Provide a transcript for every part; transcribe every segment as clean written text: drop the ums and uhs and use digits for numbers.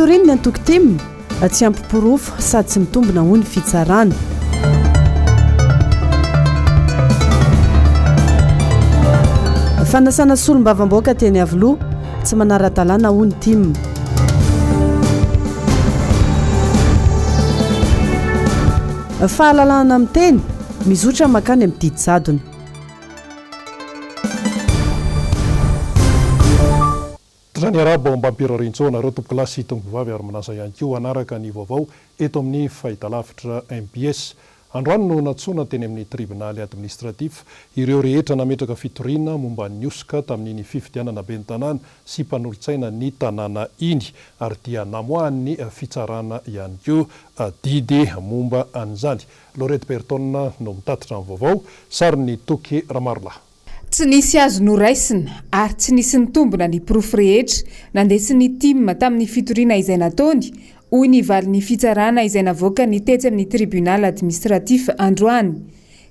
Fitorian'ny antoko tim, tsy ampy porofo sady tsy mitombina hoy ny fitsarana. Fanasana solombavambahoaka teny Iavoloha, tsy manara-dalàna hoy ny tim. Fahalalahana miteny, mizotra mankany amin'ny didy jadona. Trano Arabo ao Ambampirarintsoa anareo tompokolahy sy tompokovavy ary manasa ihany koa hanaraka ny vaovao eto amin'ny fahitalavitra mbs. Androany no nantsoina teny amin'ny tribonaly administratif ireo rehetra nametraka fitoriana momba ny hosoka tamin'iny fifidianana ben'ny tanàna sy mpanolotsaina ny tanàna iny ary dia namoahan'ny fitsarana ihany koa didy momba an'izany. Laurette Berton no mitatitra ny vaovao, sarin'i Toky Ramarolahy. Tsy nisy azo noraisina ary tsy nisy nitombina ny porofo rehetra nandesin'ny tim tamin'ny fitoriana izay nataony, hoy ny valin'ny fitsarana izay navoakan'ny tetsy amin'ny tribunal administratif androany.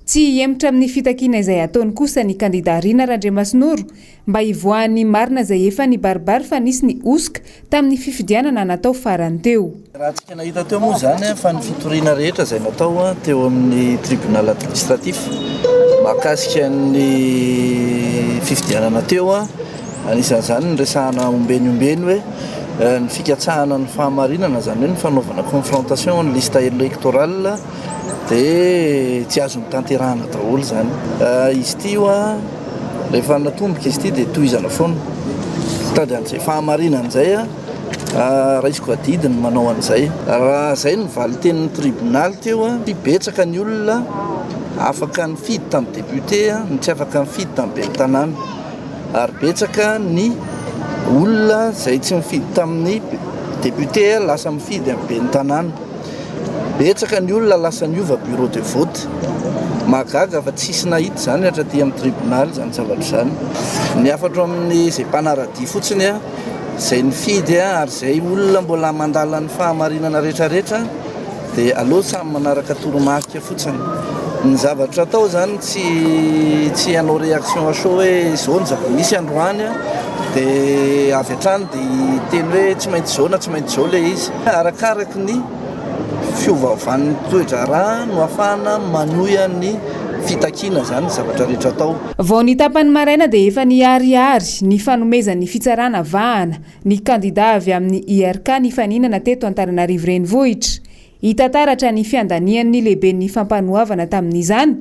Tsy hihemotra amin'ny fitakiana izay ataony kosa ny kandida Rina Randriamasinoro mba hivoahan'ny marina izay efa nibaribary fa nisy ny hosoka tamin'ny fifidianana natao farany teo. Raha antsika nahita teo moa izany fa ny fitoriana rehetra izay natao teo amin'ny tribunal administratif mahakasika ny fifidianana teo, anisan'izany ny resahana ombeny ombeny hoe ny fikatsahana ny fahamarinana, izany hoe ny fanaovana confrontation ny liste électorale dia tsy azo notanterahana daholo izany. Izy ity io rehefa natomboka izy ity dia tohizana foana, mitady an'izay fahamarinana izay. Raisiko adidy ny manao an'izay. Raha izay no valin-tenin'ny tribonaly teo, betsaka ny olona afaka nifidy tamin'ny député no tsy afaka nifidy tamin'ny ben'ny tanàna. Ary betsaka ny olona izay tsy nifidy tamin'ny député lasa mifidy amin'ny ben'ny tanàna. Betsaka ny olona lasa niova bureau de vote. Mahagaga fa tsisy nahita izany hatraty amin'ny tribonaly izany zavatra izany. Ny hafatro amin'izay mpanara-dia fotsiny. Izay nifidy ary izay olona mbola mandala ny fahamarinana rehetrarehetra dia aleo samy manaraka toromarika fotsiny. Ny zavatra atao izany tsy tsy hanao réaction à chaud hoe izao ny zava-misy androany dia avy hatrany dia hiteny hoe tsy maintsy izao na tsy maintsy izao ilay izy. Arakaraky ny fiovaovan'ny toe-draharaha no ahafahana manohy ny fitakiana izany zavatra rehetra atao. Vao ny tapany maraina dia efa niharihary ny fanomezan'ny fitsarana vahana ny kandida avy amin'ny IRK nifaninana teto Antananarivo Renivohitra. Hita taratra ny fiandanian'ny lehiben'ny fampanoavana tamin'izany.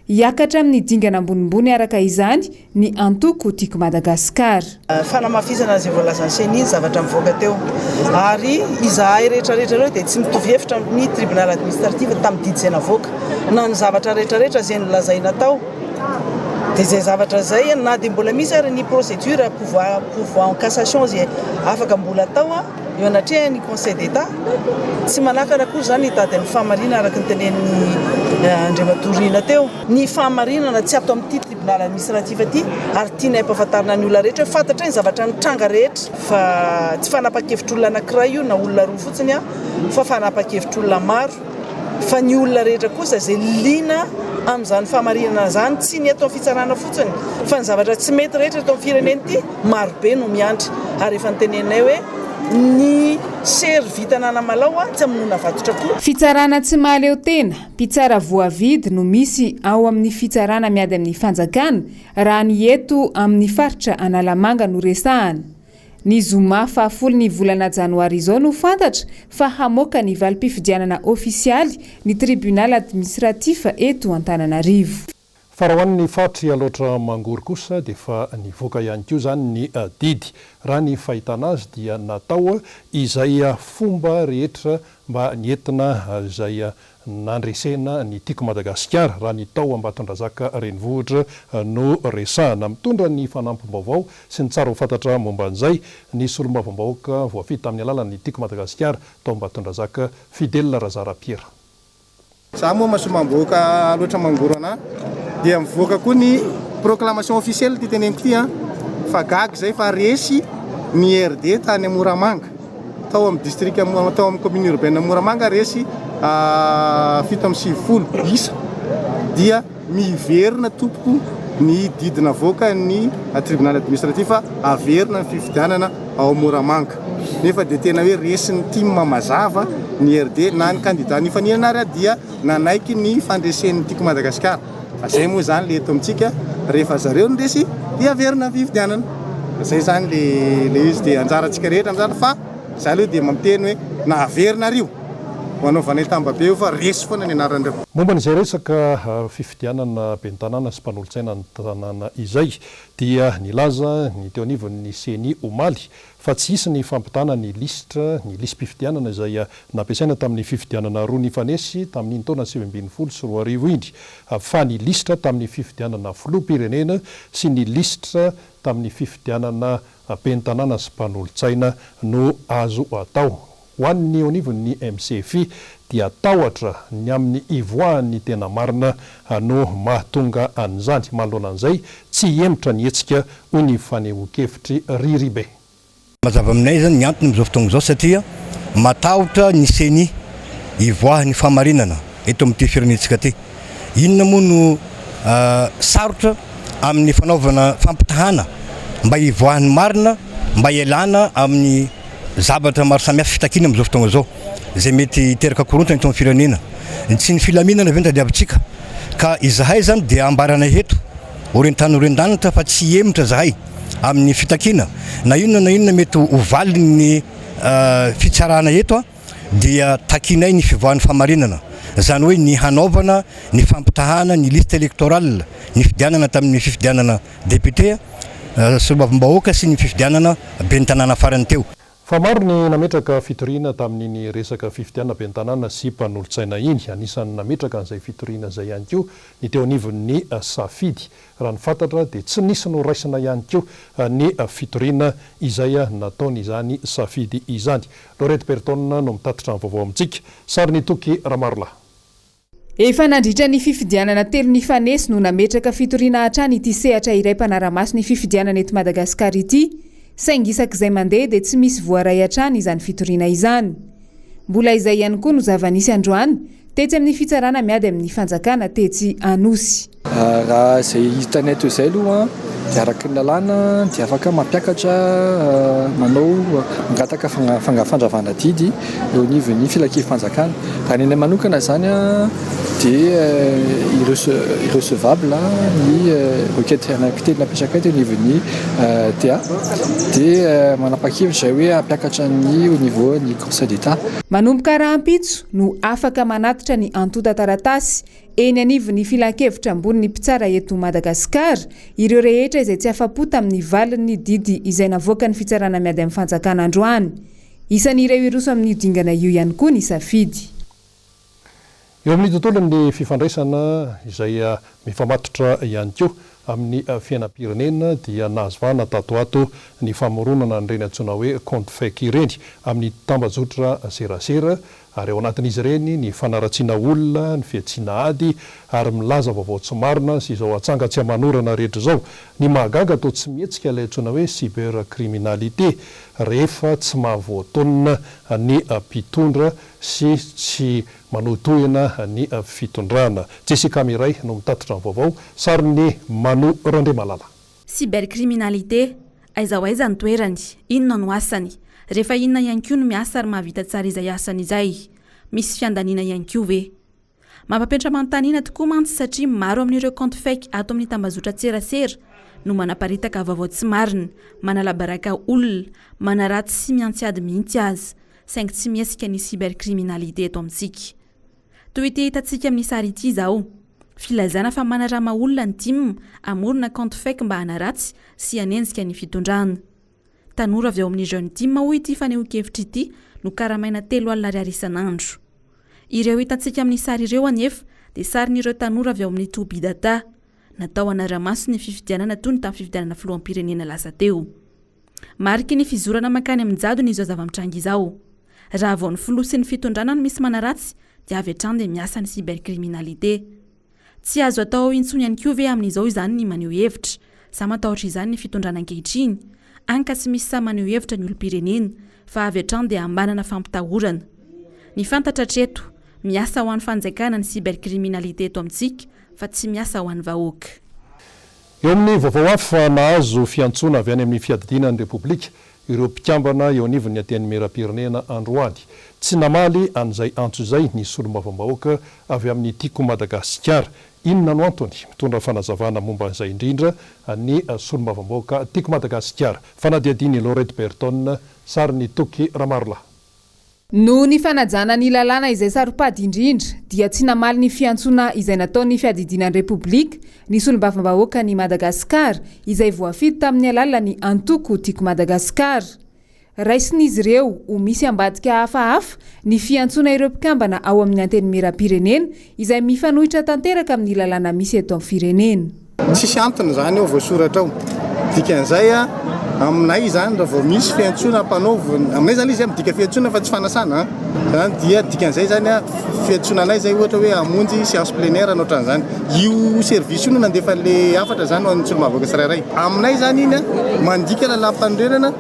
Hiakatra amin'ny dingana ambonimbony araka izany ny antoko Tiako Madagasikara. Fanamafisana izay voalazan'ny Ceni ny zavatra nivoaka teo. Ary izahay rehetra rehetra ireo dia tsy mitovy hevitra amin'ny tribunal administratif tamin'ny didy izay navoaka. Na ny zavatra rehetra rehetra izay nolazaina tao dia izay zavatra izay na dia mbola misy ary ny procédure pouvoir pourvoi en cassation izay afaka mbola atao eo anatrehan'ny Conseil d'Etat. Tsy manakana akory izany hitady ny fahamarinana araka ny tenenin'i Andriamatoa Rina teo. Ny fahamarinana tsy ato amin'ity tribunal administratif ity ary tianay ampahafantarina ny olona rehetra hoe fantatray ny zavatra nitranga rehetra fa tsy fanapahan-kevitr'olona anankiray io na olona roa fotsiny fa fanapahan-kevitr'olona maro fa ny olona rehetra kosa izay liana amin'izany fahamarinana izany tsy ny eto amin'ny fitsarana fotsiny fa ny zavatra tsy mety rehetra eto amin'ny firenena ity marobe no miandry ary efa noteneninay hoe ny sery vitan'Anamalao tsy hamonoana vatotra koa. Fitsarana tsy mahaleo tena, mpitsara voavidy no misy ao amin'ny fitsarana miady amin'ny fanjakana raha ny eto amin'ny faritra Analamanga no resahana. Ny zoma fahafolo ny volana janoary izao no fantatra fa hamoaka ny valim-pifidianana ofisialy ny tribunal administratif eto Antananarivo. Fa raha ho an'ny faritr'i Alaotra Mangoro kosa dia efa nivoaka ihany koa izany ny didy. Raha ny fahitana azy dia natao izay fomba rehetra mba nentina izay nandresena ny Tiako Madagasikara, raha ny tao Ambatondrazaka renivohitra no resahana. Mitondra ny fanampim-baovao sy ny tsara ho fantatra momba an'izay ny solombavambahoaka voafidy tamin'ny alalan'ny Tiako Madagasikara tao Ambatondrazaka, Fidèle Razara Pierre. Za moa masombambahoaka loatra mangoro anah dia mivoaka koa ny proclamation officielle ity teneniko ity an, fa gaga izay fa resy ny IRD tany Moramanga, tao amin'ny district tao amin'ny commune urbaine Moramanga resy 97 isa dia miverina tompoko. ny didy navoakan'ny tribunal administratif fa averina ny fifidianana ao Moramanga. Nefa dia tena hoe resin'ny tim mazava ny IRD na ny kandida nifaninana ary dia nanaiky ny fandresen'ny Tiako Madagasikara. Fa zay moa izany le eto amintsika, rehefa zareo no resy dia averina ny fifidianana. Zay izany le le izy dia anjarantsika rehetra amin'izany fa za aloha dia miteny hoe na averina ary io, ho anaovanay tambabe io fa resy foana ny anaran'ireo. Momba an'izay resaka fifidianana ben'ny tanàna sy mpanolotsaina ny tanàna izay dia nilaza ny teo anivon'ny Ceni omaly fa tsy hisy ny fampitana ny lisitra ny lisi-pifidianana izay nampiasaina tamin'ny fifidianana roa nifanesy tamin'iny taona 2019 iny fa ny lisitra tamin'ny fifidianana filoham-pirenena sy ny lisitra tamin'ny fifidianana ben'ny tanàna sy mpanolotsaina no azo atao. Ho an'ny eo anivon'ny MCFI dia tahotra ny amin'ny hivoahan'ny tena marina no mahatonga an'izany. Manoloana an'izay, tsy hihemotra ny hetsika, hoy ny fanehoan-kevitr'i Riribe. Mazava aminay izany ny antony amin'izao fotoana izao satria matahotra ny ceni hivoahan'ny fahamarinana eto amin'ity firenentsika ity. Inona moa no sarotra amin'ny fanaovana fampitahana mba hivoahan'ny marina mba hialana amin'ny zavatra maro samihafa fitakiana amin'izao fotoana izao izay mety hiteraka korontana eto amin'ny firenena. Tsy ny filaminana ve no tadiavintsika? Ka izahay izany dia ambaranay eto orin-tany orin-danitra fa tsy hihemotra izahay amin'ny fitakiana na inona na inona mety ho valin'ny fitsarana eto dia takianay ny fivoahan'ny fahamarinana, izany hoe ny hanaovana ny fampitahana ny liste électorale nifidianana tamin'ny fifidianana député, solombavambahoaka sy ny fifidianana ben'ny tanàna farany teo. Fa maro ny nametraka fitoriana tamin'iny resaka fifidianana ben'ny tanàna sy mpanolotsaina iny. Anisan'ny nametraka an'izay fitoriana izay ihany koa ny teo anivon'ny Safidy. Raha ny fantatra dia tsy nisy noraisina ihany koa ny fitoriana izay nataon'izany Safidy izany. Laurette Berton no mitatitra ny vaovao amintsika. Sarin'i Toky Ramarolahy. Efa nandritra ny fifidianana telo nifanesy no nametraka fitoriana hatrany ity sehatra iray mpanara-maso ny fifidianana eto Madagasikara ity, saingy isak'izay mandeha dia tsy misy voaray hatrany izany fitoriana izany. Mbola izay ihany koa no zava-nisy androany tetsy amin'ny fitsarana miady amin'ny fanjakana tetsy Anosy. Raha izay hitanay teo izay aloha dia araka ny lalàna dia afaka mampiakatra manao mangataka fandravana didy eo anivon'ny filankevi-panjakana. Raha ny anay manokana izany dia irrecevable ny requête anankitelo napetrakay teo anivon'ny TA dia manapa-kevitra izay hoe hampiakatra ny au niveau ny Conseil d'Etat. Manomboka rahampitso no afaka manatitra ny antontan-taratasy eny anivon'ny Filankevitra ambonin'ny mpitsara eto Madagasikara ireo rehetra izay tsy afa-po tamin'ny valin'ny didy izay navoakan'ny Fitsarana miady amin'ny fanjakana androany. Isan'ireo hiroso amin'io dingana io ihany koa ny safidy. Eo amin'ny tontolon'ny fifandraisana izay mifamatotra ihany koa amin'ny fiainam-pirenena dia nahazo vahana tato ho ato ny famoronana an'ireny antsoina hoe compte fake ireny amin'ny tambajotra serasera ary ao anatin'izy ireny ny fanaratsiana olona, ny fihantsiana ady ary milaza vaovao tsy marina sy izao atsanga tsy aman'orana rehetra izao. Ny mahagaga toa tsy mihetsika ilay antsoina hoe cybercriminalité rehefa tsy mahavoatonona ny mpitondra sy tsy manohitohina ny fitondrana. Jessica Miray no mitatitra ny vaovao, sarin'i Manu Randriamalala. Cybercriminalité, aiza ho aiza ny toerany? Inona no asany? Rehefa inona ihany koa no miasa ary mahavita tsara izay asany izay? Misy fiandaniana ihany koa ve? Mampapetra-manontaniana tokoa mantsy satria maro amin'ireo kaonty fake ato amin'ny tambazotran-tserasera no manaparitaka vaovao tsy marina, manala baraka olona, manaratsy sy mihantsy ady mihitsy aza, saingy tsy mihesika ny cybercriminalité eto amintsika. Toy ity hitantsika amin'ny sary ity izao. Filazana fa manarama olona ny tim hamorona kaonty fake mba hanaratsy sy hanenjika ny fitondrana. Tanora avy ao amin'ny Jeune Tim hoy ity fanehoan-kevitra ity no karamaina 30 ariary isan'andro. Ireo hitantsika amin'ny sary ireo anefa dia sarin'ireo tanora avy ao amin'ny Toby Data. Natao hanara-maso ny fifidianana toy ny tamin'ny fifidianana filoham-pirenena lasa teo. Mariky ny fizorana mankany amin'ny jadona izao zava-mitranga izao. Raha vao ny filoha sy ny fitondrana no misy manaratsy dia avy hatrany dia miasa ny cybercriminalité. Tsy azo atao intsony ihany koa ve amin'izao izany ny maneho hevitra? Sa matahotra izany ny fitondrana ankehitriny? Any ka tsy misy sahy maneho hevitra ny olom-pirenena fa avy hatrany dia ambanana fampitahorana. Ny fantatra hatreto, miasa ho an'ny fanjakana ny cybercriminalité eto amintsika fa tsy miasa ho an'ny vahoaka. Eo amin'ny vaovao hafa, nahazo fiantsoana avy any amin'ny Fiadidiana ny Repoblika ireo mpikambana eo anivon'ny Antenimierampirenena androany. Tsy namaly an'izay antso izay ny solombavambahoaka avy amin'ny Tiako Madagasikara. Inona no antony? Mitondra fanazavana momba an'izay indrindra ny solombavambahoaka Tiako Madagasikara. Fanadihadian'i Laurette Berton, sarin'i Toky Ramarolahy. Noho ny fanajana ny lalàna izay saro-pady indrindra dia tsy namaly ny fiantsoana izay nataon'ny Fiadidiana ny Repoblika ny solombavambahoakan'i Madagasikara izay voafidy tamin'ny alalan'ny antoko Tiako Madagasikara. Raisin'izy ireo ho misy ambadika hafahafa ny fiantsoana ireo mpikambana ao amin'ny Antenimierampirenena izay mifanohitra tanteraka amin'ny lalàna misy eto amin'ny firenena. Tsisy antony izany ao voasoratra ao. Dikan'izay aminay izany raha vao misy fiantsoana ampanaovina, aminay izany izy midika fiantsoana fa tsy fanasana an, izany dia dikan'izay izany fiantsoana anay izay ohatra hoe hamonjy séance plénière na ohatran'izany. Io service io no nandefa an'ilay hafatra izany ho an'ny solombavambahoaka tsirairay. Aminay izany iny mandika lalàmpanorenana,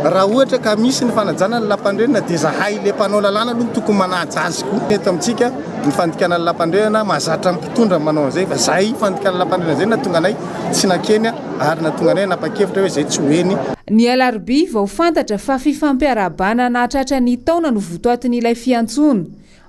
raha ohatra ka misy ny fanajana ny lalàmpanorenana dia zahay ilay mpanao lalàna aloha no tokony manaja azy koa eto amintsika. Ny fandikana ny lalàmpanorenana mahazatra ny mpitondra ny manao an'izay fa izay fandikana ny lalàmpanorenana izay no nahatonga anay tsy nankeny ary nahatonga anay hanapa-kevitra hoe izay tsy ho eny. Ny alarobia vao fantatra fa fifampiarahabana nahatratra ny taona no votoatin'ilay fiantsoana.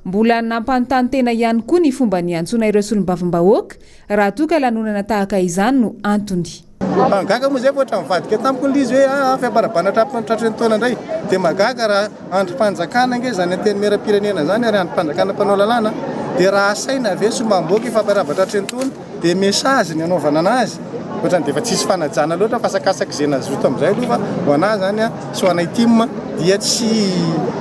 Mbola nampanontany tena ihany koa ny fomba niantsoana ireo solombavambahoaka raha toa ka lanonana tahaka izany no antony. Mahagaga moa izay fa ohatra nivadika tamiko ilay izy hoe aa fiambarabana tratry ny taona indray. Dia mahagaga raha andrim-panjakana ange izany antenimieram-pirenena izany ary andrim-panjakana mpanao lalàna dia raha asaina ve somamboaka hifampiarahaba tratry ny taona dia message ny anaovana anazy. Ohatrany dia efa tsisy fanajana loatra fa asakasaka izay nazoto amin'izay aloha fa ho anah izany sy ho anay tim dia tsy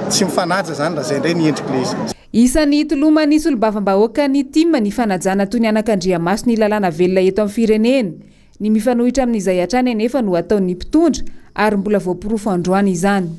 tsy mifanaja izany raha izay indray ny endrik'ilay izy. Isan'ny hitoloman'ny solombavambahoakan'ny tim ny fanajana toy ny anakandriamaso ny lalàna velona eto amin'ny firenena. Ny mifanohitra amin'izay hatrany anefa no ataon'ny mpitondra ary mbola voaporofo androany izany.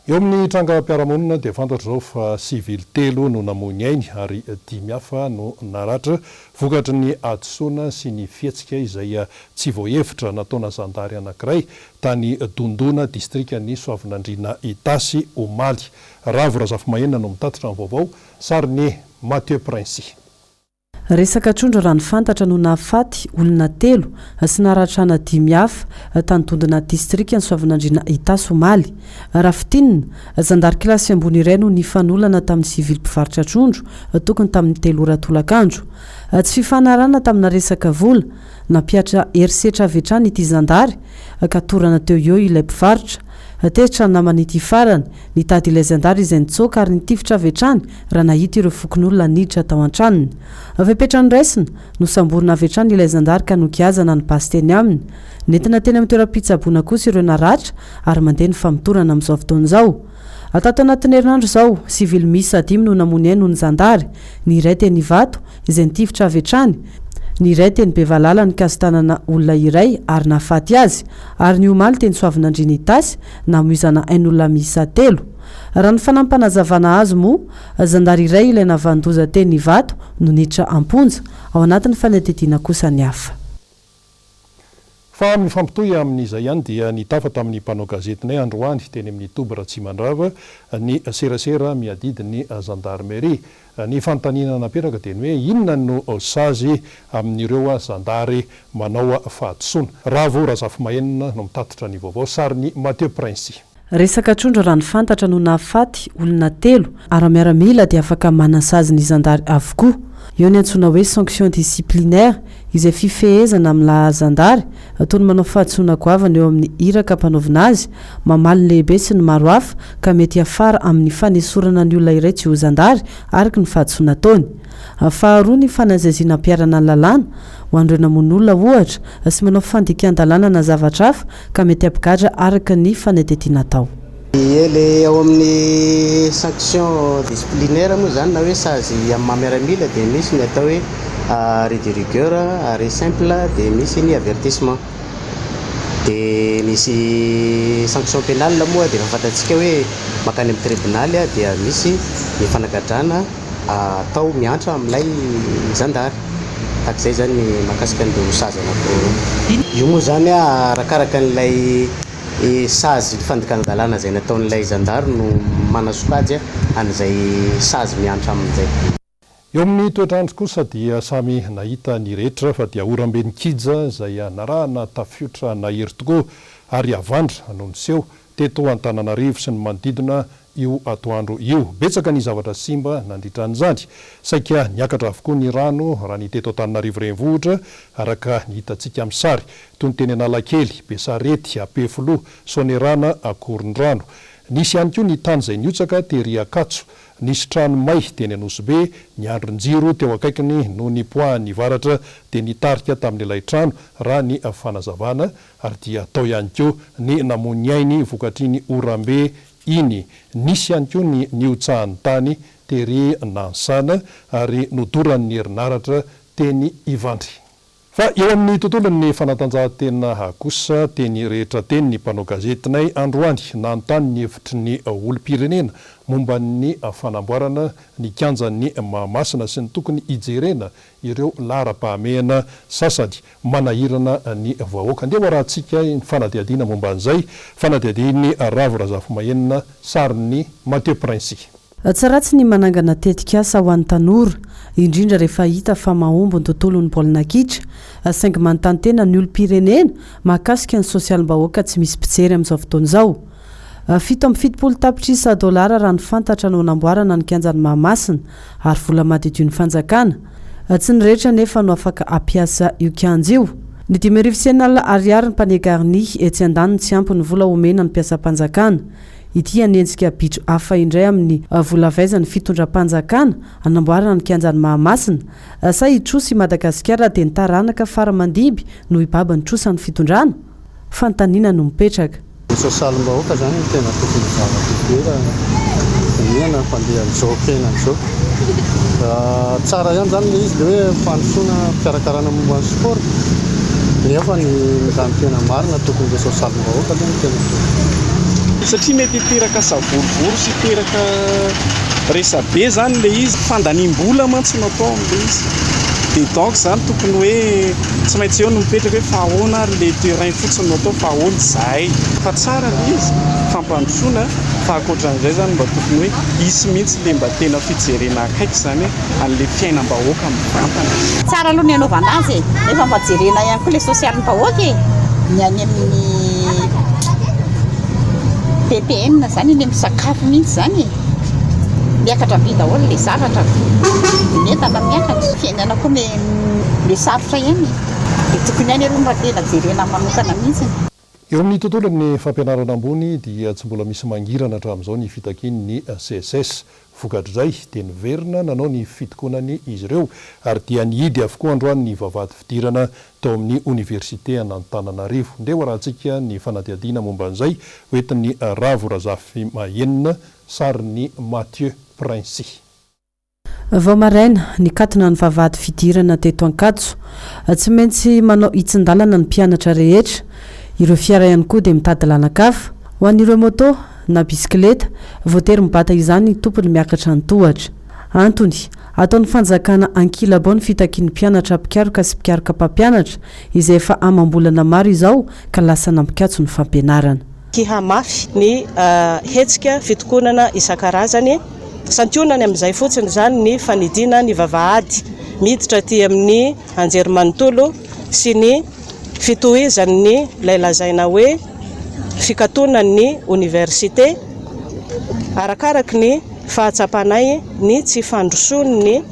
Eo amin'ny trangam-piarahamonina dia fantatra izao fa sivily telo no namoy ny ainy ary dimy hafa no naratra vokatry ny hadisoana sy ny fihetsika izay tsy voahevitra nataona zandary anankiray tany Dondona, distrikan'i Soavinandriana Itasy omaly. Ravo Razafimahenina no mitatitra ny vaovao, sarin'i Mathieu Princi. Resaka trondro raha ny fantatra no nahafaty olona telo sy naharatrana dimy hafa tany Dondona distrikan'i Soavinandriana Itasy omaly. Raha fintinina, zandary kilasy ambony iray no nifanolana tamin'ny sivily mpivarotra trondro tokony tamin'ny telo ora tolakandro. Tsy fifanarahana tamina resaka vola, nampihatra herisetra avy hatrany ity zandary ka torana teo eo ilay mpivarotra. Tezitra ny naman'ity farany, nitady ilay zandary izay nitsoaka ary nitifitra avy hatrany raha nahita ireo fokonolona niditra tao an-tranony. Fepetra noraisina, nosamborina avy hatrany ilay zandary ka nogiazana ny basy teny aminy. Nentina teny amin'ny toeram-pitsaboana kosa ireo naratra ary mandeha ny famotorana amin'izao fotoana izao. Tato anatin'ny herinandro izao, sivily miisa dimy no namoy ny ainy noho ny zandary, ny iray teny Ivato, izay nitifitra avy hatrany, ny iray teny Bevalala nikasi-tanana olona iray ary nahafaty azy, ary ny omaly teny Soavinandriana Itasy, namoizana ain'olona miisa telo. Raha ny fanampim-panazavana azo moa, zandary iray ilay nahavanon-doza teny Ivato no niditra am-ponja. Ao anatin'ny fanadihadiana kosa ny hafa. Fa mifampitohy amin'izay ihany dia nitafa tamin'ny mpanao gazetinay androany teny amin'ny toby Ratsimandrava ny serasera miadidy ny zandarmeria. Ny fanontaniana napetraka dia ny hoe inona no sazy amin'ireo zandary manao fahadisoana? Ravo Razafimahenina no mitatitra ny vaovao, sarin'i Mathieu Princi. Resaka trondro raha ny fantatra no nahafaty olona telo ary miaramila dia afaka manasazy ny zandary avokoa. Eo ny antsoina hoe sanction disciplinaire izay fifehezana amin'ny laha zandary toy ny manao fahadisoana goavana eo amin'ny iraka ampanaovina azy, mamaly ny lehibe sy ny maro hafa ka mety hiafara amin'ny fanesorana ny olona iray tsy ho zandary araka ny fahadisoana ataony. Faharoa ny fanazaziana ampiharana ny lalàna, ho an'ireo namono olona ohatra sy manao fandikan-dalàna na zavatra hafa ka mety hampigadra araka ny fanadihadiana atao. Ie, le ao amin'ny sanction disciplinaire moa izany na hoe sazy amin'ny maha miaramila dia misy ny atao hoe arrêt de rigueur, arrêt simple dia misy ny avertissement. Dia misy sanction pénale moa dia efa fantatsika hoe mankany amin'ny tribonaly dia misy ny fanagadrana atao miantra amin'ilay zandary. Tahaka izay izany ny mahakasika an'ireo sazy anankiroa ireo. Io moa izany arakaraka an'ilay sazy fandikan-dalàna izay nataon'ilay zandary no manasokajy an'izay sazy miantra aminy izay. Eo amin'ny toetr'andro kosa dia samy nahita ny rehetra fa dia oram-be nikija izay narahana tafiotra nahery tokoa ary havandra no niseho teto Antananarivo sy ny manodidina io atoandro io. Betsaka ny zavatra simba nandritra an'izany. Saika niakatra avokoa ny rano raha ny teto Antananarivo Renivohitra araka ny hitantsika amin'ny sary, toy ny teny Analakely, Besarety, Ampefiloha, Soanierana, Akorondrano. Nisy ihany koa ny tany izay nihotsaka tery Ankatso. Nisy trano may teny Anosibe, ny andrin-jiro teo akaikiny no nipoahan'ny varatra dia nitarika tamin'ilay trano raha ny fanazavana ary dia tao ihany koa ny namoy ny ainy vokatr'iny oram-be iny. Nisy ihany koa ny nihotsahan'ny tany tery Nansana ary nodoran'ny herinaratra teny Ivandry. Fa eo amin'ny tontolon'ny fanatanjahantena kosa, teny rehetra teny ny mpanao gazetinay androany nanontany ny hevitry ny olom-pirenena momba ny fanamboarana ny kianjan'ny Mahamasina sy ny tokony hijerena ireo laharam-pahamehana sasany manahirana ny vahoaka. Andeha ho arahantsika ny fanadihadiana momba an'izay, fanadihadian'i Ravo Razafimahenina, sarin'i Mathieu Princi. Tsy ratsy ny manangana tetikasa ho an'ny tanora, indrindra rehefa hita fa mahomby ny tontolon'ny baolina kitra, saingy manontany tena ny olom-pirenena mahakasika ny sosialim-bahoaka tsy misy mpijery amin'izao fotoana izao. 77 tapitrisa dolara raha ny fantatra no namboarana ny kianjan'i Mahamasina ary vola madiodio ny fanjakana. Tsy ny rehetra anefa no afaka hampiasa io kianja io. Ny 6500 ariary ny panier garni, etsy andaniny tsy ampy ny vola omena ny mpiasam-panjakana. Ity hanenjika bitro hafa indray amin'ny vola avaizan'ny fitondram-panjakana hanamboarana ny kianjan'i Mahamasina? Sa hitrosa i Madagasikara dia ny taranaka fara aman-dimby no hibaby ny trosan'ny fitondrana? Fanontaniana no mipetraka. Ny sosialim-bahoaka izany no tena tokony ho zava-dehibe raha dinihana ny fandehan'izao fiainana izao. Tsara ihany izany ilay izy ilay hoe fandrosoana fikarakarana momba ny sport nefa ny raha ny tena marina tokony ilay sosialim-bahoaka aloha no tena tokony. Satria mety hiteraka savorovoro sy hiteraka resabe zany ilay izy, fandaniam-bola mantsy no atao amin'ilay izy. Dia donc zany tokony hoe tsy maintsy eo no mipetraka hoe fa ahoana ary ilay terrain fotsiny no atao fa ahoana izahay. Fa tsara ilay izy, fampandrosoana, fa ankoatran'izay zany mba tokony hoe hisy mihitsy ilay mba tena fijerena akaiky zany an'ilay fiainam-bahoaka mivantana. Tsara aloha ny hanaovana azy e, nefa mba jerena ihany koa ilay sosialim-bahoaka e. Ny any amin'ny PPN izany eny amin'ny sakafo mihitsy izany e. Miakatra be daholo ilay zavatra, ny entana miakatra, fiainana koa miha sarotra ihany e. Dia tokony ihany aloha mba tena jerena manokana mihitsy. Eo amin'ny tontolon'ny fampianarana ambony dia tsy mbola misy mangirana hatramin'izao ny fitakian'ny SECES. Vokatr'izay dia niverina nanao ny fitokonany izy ireo ary dia nihidy avokoa androany ny vavahady fidirana tao amin'ny oniversitean'Antananarivo. Ndeha ho arahantsika ny fanadihadiana momba an'izay hoentin'i Ravo Razafimahenina, sarin'i Mathieu Princi. Vao maraina, nikatona ny vavahady fidirana teto Ankatso. Tsy maintsy manao hitsin-dalana ny mpianatra rehetra. Ireo fiara ihany koa dia mitady lalan-kafa. Ho an'ireo moto na bisikileta, voatery mibata izany ny tompony miakatra ny tohatra. Antony, ataon'ny fanjakana ankilabao ny fitakian'ny mpianatra mpikaroka sy mpikaroka mpampianatra, izay efa amam-bolana maro izao ka lasa nampikatso ny fampianarana. Hihamafy ny hetsika fitokonana isan-karazany. Santionany amin'izay fotsiny izany ny fanidiana ny vavahady miditra aty amin'ny anjerimanontolo sy ny fitohizan'ny ilay lazaina hoe fikatonan'ny oniversite arakaraky ny fahatsapanay ny tsy fandrosoan'ny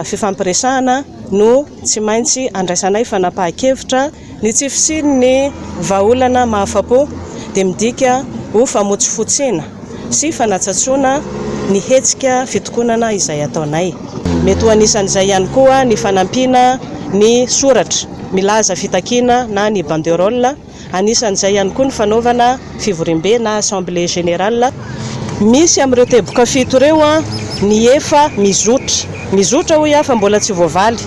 fifampiresahana no tsy maintsy andraisanay fanapahan-kevitra Ny tsy fisian'ny vahaolana mahafapo dia midika ho famotsifotsiana sy fanatsatsoana ny hetsika fitokonana izay ataonay. Mety ho anisan'izay ihany koa ny fanampiana ny soratra milaza fitakiana na ny banderole. Anisan'izay ihany koa ny fanaovana fivoriambe na assemblée générale. Misy amin'ireo teboka fito ireo ny efa mizotra. Mizotra hoy aho fa mbola tsy voavaly.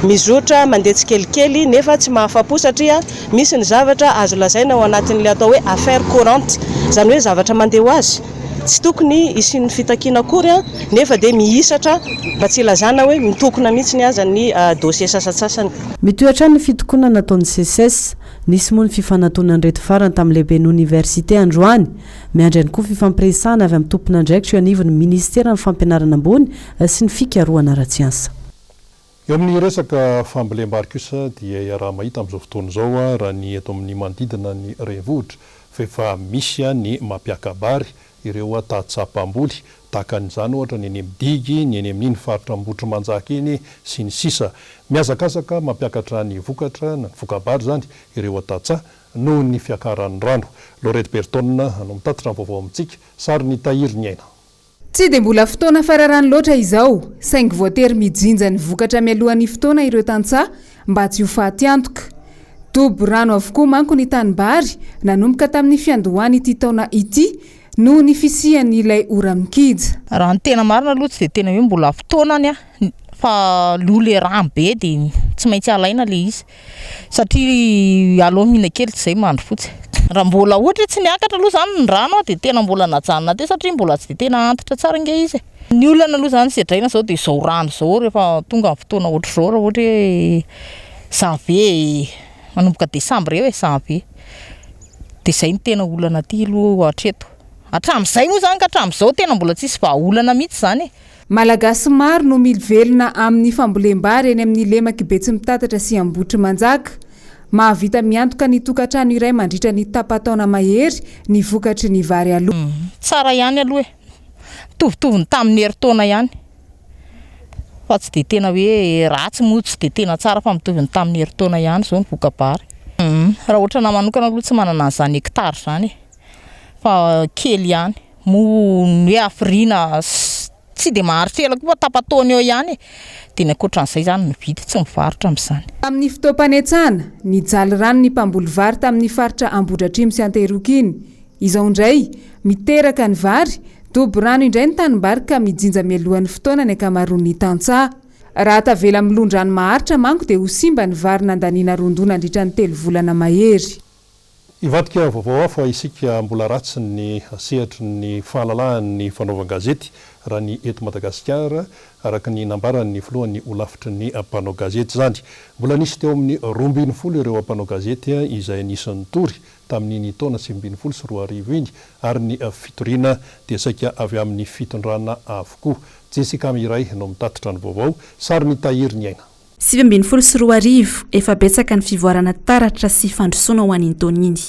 Mizotra mandeha tsikelikely nefa tsy mahafapo satria misy ny zavatra azo lazaina ao anatin'ilay atao hoe affaire courante, izany hoe zavatra mandeha ho azy. tsy tokony hisian'ny fitakiana akory nefa dia mihisatra mba tsy hilazana hoe mitokona mihitsy aza ny dossier sasantsasany. Mitohy hatrany ny fitokonana nataon'ny Seces. Nisy moa ny fifanantonan'ireto farany tamin'ny lehiben'ny oniversite androany. Miandry ihany koa fifampiresahana avy amin'ny tompon'andraikitra eo anivon'ny minisiteran'ny fampianarana ambony sy ny fikarohana ara-tsiansa. Eo amin'ny resaka fambolem-bary kosa dia iaraha-mahita amin'izao fotoana izao raha ny eto amin'ny manodidina ny renivohitra fa efa misy ny mampiaka-bary ireo tantsaha mpamboly, tahaka an'izany ohatra ny eny amin'ny Digy, ny eny amin'iny faritra Ambohitrimanjaka iny sy ny sisa Mihazakazaka mampiakatra ny vokatra na ny voka-bary izany ireo tantsaha noho ny fiakaran'ny rano. Laurette Berton no mitatitra ny vaovao amintsika, sarin'i Tahiry Ny Aina. Tsy dia mbola fotoana fararano loatra izao, saingy voatery mijinja ny vokatra mialohan'ny fotoana ireo tantsaha mba tsy ho faty antoka. Dobo rano avokoa manko ny tanimbary nanomboka tamin'ny fiandohan'ity taona ity noho ny fisian'ilay ora-mikija. Raha ny tena marina aloha tsy dia tena hoe mbola fotoanany fa aloha le rano be dia tsy maintsy alaina le izy. Satria aleo mihinan-kely tsy izay mandry fotsy. Raha mbola ohatra hoe tsy niakatra aloha izany ny rano dia tena mbola najanona teo satria mbola tsy dia tena antitra tsara ange izy e. Ny olana aloha izany sedraina izao dia izao rano izao rehefa tonga ny fotoana ohatr'izao raha ohatra hoe janvier, manomboka desambra eo e, janvier. Dia izay no tena olana aty aloha hatreto. Hatramin'izay moa izany ka hatramin'izao tena mbola tsisy vahaolana mihitsy izany e. Malagasy maro no mivelona amin'ny fambolem-bary eny amin'ny lemak'i Betsimitatatra sy Ambohitrimanjaka. Mahavita miantoka ny tokantrano iray mandritra ny tapa-taona mahery ny vokatry ny vary aloha. Tsara ihany aloha e! Mitovitovy ny tamin'ny herintaona ihany fa tsy dia tena hoe ratsy moa tsy dia tena tsara fa mitovy ny tamin'ny herintaona ihany izao ny voka-bary. Raha ohatranahy manokana aloha tsy manana an'izany hectare izany e! Fa kely ihany. Moa ny hoe hafiriana tsy dia maharitra ela koa fa tapa-taona eo ihany e! Dia ny ankoatran'izay izany mividy, tsy mivarotra amin'izany. Tamin'ny fotoam-panetsana, nijaly rano ny mpamboly vary tamin'ny faritra Ambohidratrimo sy Antehiroka iny. Izao indray, miteraka ny vary, dobo rano indray ny tanimbary ka mijinja mialohan'ny fotoana ny ankamaroan'ny tantsaha. Raha tavela milon-drano maharitra manko dia ho simba ny vary nandaniana ron-doha nandritra ny telo volana mahery. Hivadika vaovao hafa isika mbola ratsy ny sehatry ny fahalalahan'ny fanaovan-gazety raha ny eto Madagasikara, araka ny nambaran'ny filohan'ny holafitry ny mpanao gazety izany. Mbola nisy teo amin'ny 12 ireo mpanao gazety izay nisy nitory tamin'iny taona 2019 iny ary ny fitoriana dia saika avy amin'ny fitondrana avokoa. Jessica Miray no mitatitra ny vaovao, sary mitahiry ny aina. 2019, Efa betsaka ny fivoarana taratra sy fandrosoana ho an'iny taona iny.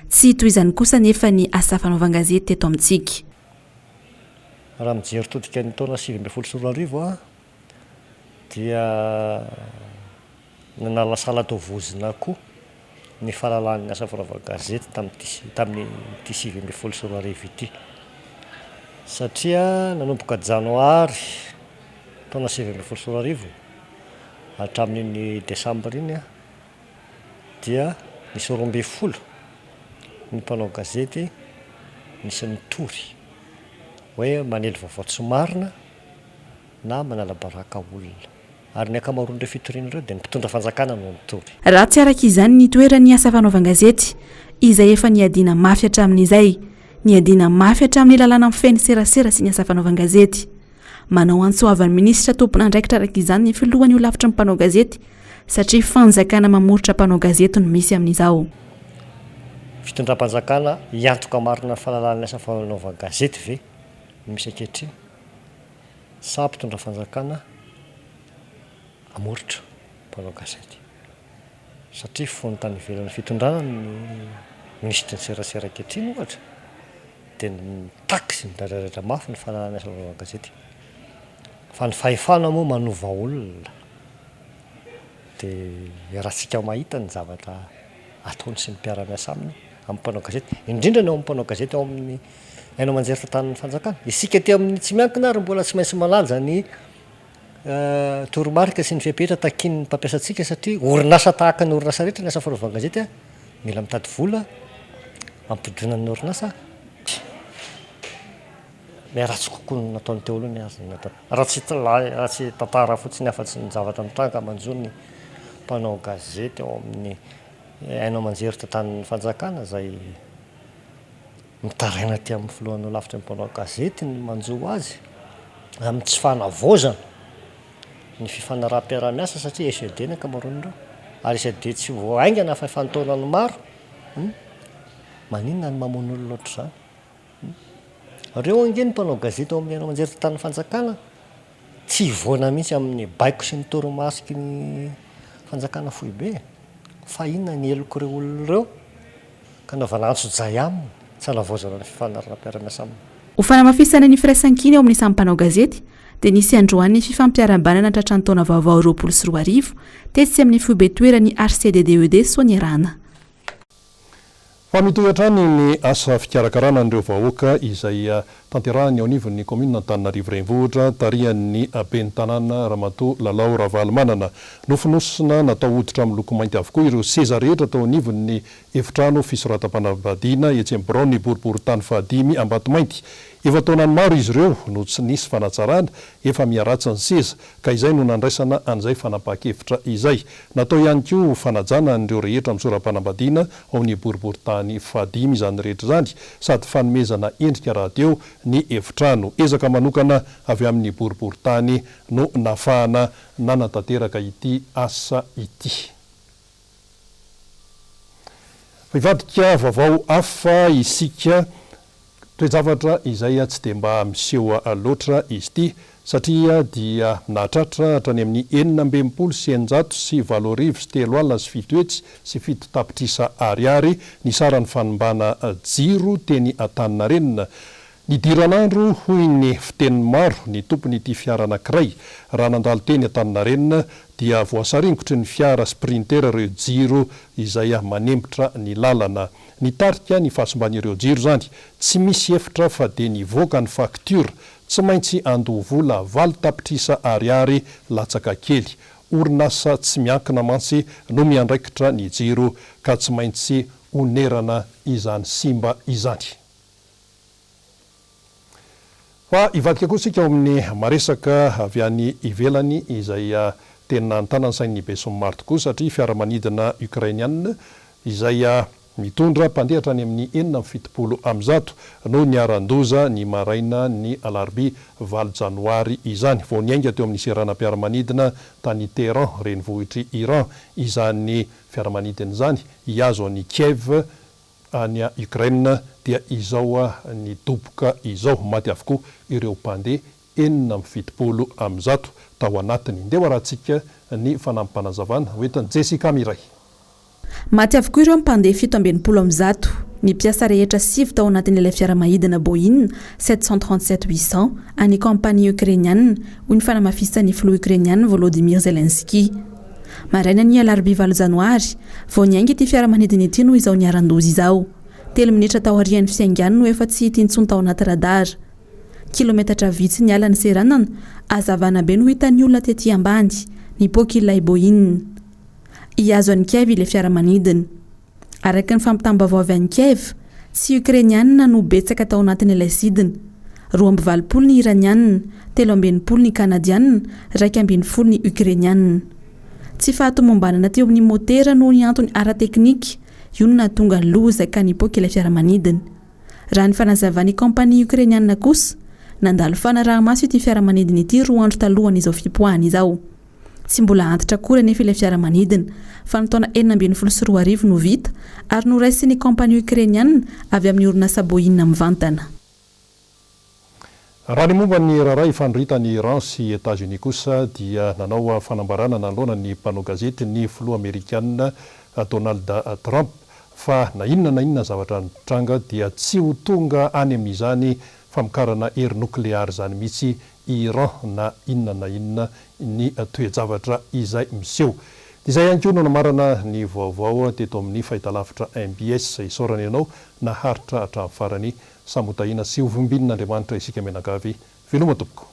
Tsy hitohizany kosa anefa ny asa fanaovan-gazety teto amintsika. Raha mijery todika ny taona 2019 aho dia nanalasala tovozona koa ny fahalalahan'ny asa fanaovan-gazety tamin'ity tamin'ity 2019 ity satria nanomboka janoary taona 2019 hatramin'iny desambra iny dia nisy 12 ny mpanao gazety nisy nitory hoe manely vaovao tsy marina na manala baraka olona. Ary ny ankamaroan'ireo fitoriana ireo dia ny mpitondra fanjakana no nitory. Ratsy araka izany ny toeran'ny asa fanaovan-gazety, izay efa niadiana mafy hatramin'izay. Niadiana mafy hatramin'ny lalàna mifehy ny serasera sy ny asa fanaovan-gazety. Manao antso avo an'ny minisitra tompon'andraikitra araka izany ny filohan'ny holafitry ny mpanao gazety satria fanjakana mamoritra mpanao gazety no misy amin'izao. Fitondram-panjakana hiantoka marina ny fahalalahan'ny asa fanaovan-gazety ve no misy ankehitriny sa mpitondra fanjakana hamoritra mpanao gazety? Satria fony tany ivelan'ny fitondrana ny minisitry ny serasera ankehitriny ohatra dia mitaky sy midradradratra mafy ny fananana asa fanaovan-gazety. Fa ny fahefana moa manova olona. Dia iarahantsika mahita ny zavatra ataony sy ny mpiara-miasa aminy amin'ny mpanao gazety, indrindra ny ao amin'ny mpanao gazety ao amin'ny haino aman-jery tantanin'ny fanjakana. Isika aty amin'ny tsy miankina ary mbola tsy maintsy manaja ny toromarika sy ny fepetra takian'ny mpampiasa antsika satria orinasa tahaka ny orinasa rehetra ny asa fanaovan-gazety, mila mitady vola hampidinana ny orinasa. Miharatsy kokoa ny nataony teo aloha ny azy ny nataony. Raha tsy raha tsy tantara fotsiny afa-tsy ny zavatra mitranga manjo ny mpanao gazety ao amin'ny haino aman-jery tantanin'ny fanjakana izay. Mitaraina aty amin'ny filohan'ny holafitry ny mpanao gazety ny manjo azy amin'ny tsy fanavaozana ny fifanaraham-piaraha-miasa satria SED ny ankamaroan'ireo ary SED tsy vao haingana fa efa an-taonany maro. Maninona no mamono olona ohatr'izany? Ireo ange ny mpanao gazety ao amin'ny haino aman-jery tantanin'ny fanjakana tsy hivoana mihitsy amin'ny baiko sy ny toromasiky ny fanjakana foibe e! Fa inona ny helok'ireo olona ireo ka anaovana antsojay aminy tsy hanavaozana ny fifanaraham-piara-miasa aminy? Ho fanamafisana ny firaisankina eo amin'ny samy mpanao gazety dia nisy androany ny fifampiarahabana nahatratra ny taona vaovao 2020 tetsy amin'ny foibe toeran'ny HCDDED Soanierana. Fa mitohy hatrany ny asa fikarakarana an'ireo vahoaka izay tanterahiny eo anivon'ny kaominina Antananarivo Renivohitra, tarihan'ny ben'ny tanàna Ramatoa Lalao Ravalomanana. Nofonosina natao hoditra miloko mainty avokoa ireo seza rehetra tao anivon'ny efitrano fisoratam-panambadiana etsy amin'ny biraon'ny boriborintany fahadimy Ambatomainty. Efa taonany maro izy ireo no tsy nisy fanatsarana, efa miharatsy ny seza, ka izay no nandraisana an'izay fanapahan-kevitra izay. Natao ihany koa ho fanajana an'ireo rehetra misora-panambadiana ao amin'ny boriborintany fahadimy izany rehetra izany, sady fanomezana endrika rahateo ny efitrano. Ezaka manokana avy amin'ny boriborintany no nahafahana nanatanteraka ity asa ity. Hivadika vaovao hafa isika. Toe-javatra izay tsy dia mba miseho loatra izy ity satria dia nahatratra hatrany amin'ny 666,707 tapitrisa ariary ny saran'ny fanimbana jiro teny Antaninarenina. Nidiran'andro, hoy ny fitenin'ny maro, ny tompon'ity fiara anankiray. Raha nandalo teny Antaninarenina dia voasaringotry ny fiara sprinter ireo jiro izay manempotra ny lalana. Nitarika ny fahasimban'ireo jiro izany. Tsy misy efitra fa dia nivoaka ny facture. Tsy maintsy andoa vola 8 tapitrisa ariary latsaka kely. Orinasa tsy miankina mantsy no miandraikitra ny jiro ka tsy maintsy onerana izany simba izany. Fa hivadika kosa isika ao amin'ny maresaka avy any ivelany izay tena nitana ny sain'ny besinimaro tokoa satria fiaramanidina Ukrainiana izay mitondra mpandeha hatrany amin'ny 176 no niharan-doza ny maraina ny alarobia 8 janoary izany. Vao niainga teo amin'ny seranam-piaramanidina tany Téhéran, renivohitr'i Iran, izany fiaramanidina izany hihazo an'i Kiev any Ukraine dia izao nidoboka izao. Maty avokoa ireo mpandeha 176 tao anatiny. Ndeha ho arahantsika ny fanampim-panazavana hoentin'i Jessica Miray. Maty avokoa ireo mpandeha 167. Ny mpiasa rehetra sivy tao anatin'ilay fiaramanidina Boeing 737-800 an'ny kaompania Ukrainiana, hoy ny fanamafisan'ny filoha Ukrainiana Volodymyr Zelensky. Maraina ny alarobia 8 janoary, vao niainga ity fiaramanidina ity no izao niharan-doza izao. Telo minitra taorian'ny fiaingàny no efa tsy hita intsony tao anaty radar. Kilometatra vitsy niala ny seranana, hazavana be no hitan'ny olona tety ambany, nipoaka ilay Boeing. Hihazo an'i Kiev ilay fiaramanidina. Araka ny fampitam-baovao avy any Kiev, tsy Ukrainiana no betsaka tao anatin'ilay sidina. 82 ny Iraniana, 63 ny Kanadiana, 11 ny Ukrainiana. Tsy fahatomombanana teo amin'ny motera noho ny antony ara-teknika, io no nahatonga ny loza ka nipoaka ilay fiaramanidina. Raha ny fanazavan'ny kaompania Ukrainiana kosa, nandalo fanaraha-maso ity fiaramanidina ity roa andro talohan'izao fipoahana izao. Tsy mbola antitra akory anefa ilay fiaramanidina, fa ny taona 2016 no vita ary noraisin'ny kaompania Ukrainiana avy amin'ny orinasa Boeing mivantana. Raha ny momba ny raharaha ifandrohitan'i Iran sy Etats-Unis kosa dia nanao fanambarana nanoloana ny mpanao gazety ny filoha amerikana Donald Trump fa na inona na inona zavatra nitranga dia tsy ho tonga any amin'izany famokarana hery nokleary izany mihitsy i Iran na inona na inona ny toe-javatra izay miseho. Dia izay ihany koa no namarana ny vaovao teto amin'ny fahitalavitra mbs. Isaorana ianao naharitra hatramin'ny farany. Samy ho tahiana sy ho vimbinin'Andriamanitra isika mianakavy. Veloma tompoko.